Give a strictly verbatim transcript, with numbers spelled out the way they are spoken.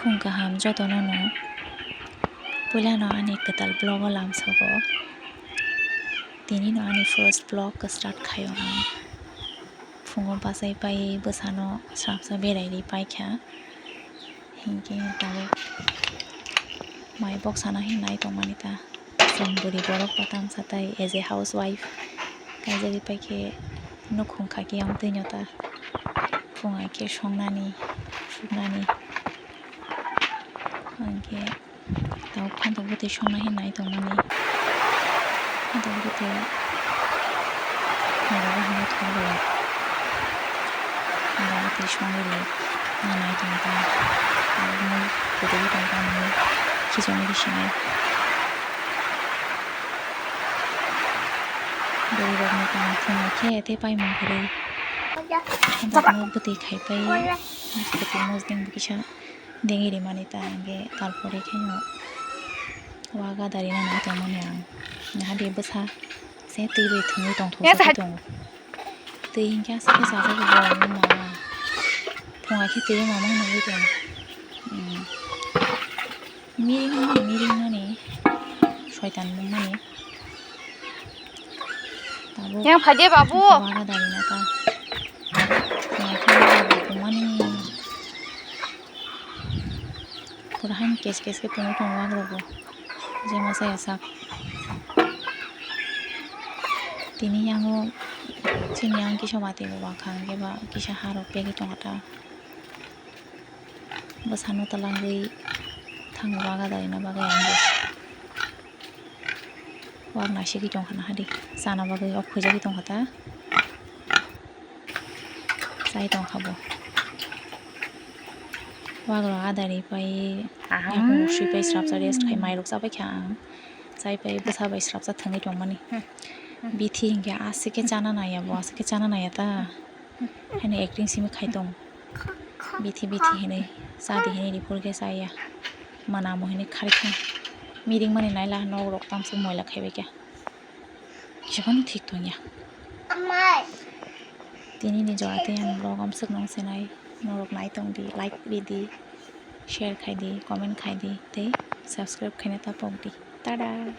Phung kaham jotono no. Puilano ani kwtal vlog o lamsogo. Tini no ani first vlog start khaio ang. Phungo bachai pai bwsano swrapsa berai ri paikha. Hinkhe tabuk mai boksano hinwi nai tongmani ta. Chwng bwrwi borok bo tamsa tai as a housewife kaijagwi paikhe nukhung kha khe amtwino ta phung hai khe songnani, suknani. Hinkhe tabuk phantok bwtwi songna hinwi nai tongmani. Phantok bwtwi nairok bo hinwi thok rwla. Phantok bwtwi songwi rw. Nai tong tong. Tabuk mui kwtwi tong tong mui khichoni bisingo. Bwrwi rokni tong thung khe tei paimung kwrwi. Tabuk bwtwi khai pai. Bwtwi mosdeng bo kisa dengwi rimani ta hinkhe tarpore khe no waga dari nai tongmani ang. Naha de bwsa se twi bai thwngwi tongthok tongo. Twi hinkhe aswk khe chajagwi bo wngwi mano. Phunga khe twi mama nugwi tongo. Miring mani, miring mani. Soitan mungmani. Tabuk yang phaide babu. Waga dari na ta. Phunga khe waga bo mani. Pura han kes kes khe tongwi tongo wagra bo. Jema saya sak. Tini yango chini yang kisa watwi bo wakha hwnkhe ba kisa harok pegwi tongkha ta. Bwsano twlangwi thango waga dari na bagwi ang bo. Wak naisigwi tongkha na hadi. Chana bagwi ok khuijagwi tongkha ta. Chai tongkha bo. Wagra adari pai yakung sui pai srapsa rest khai mairok chabai kha ang. Chai pai bwsa bai srapsa thwngwi tongmani. Bithi hinkhe aswk khe chana naiya bo, aswk khe chana naiya ta. Haino acting simi khai tong. Bithi bithi hinwi chadi hinwi ripor khe chaya. Manamo hinwi kharikha. Miring mani naila nok rok tamsok moila khaibai kha. Jeboni thik tongya. Tini ni jora tei ang vlog amswk nung sinai. Norok nai tong di, like ri di, share khai di, comment khai di tei subscribe khaina ta pok di. Tada!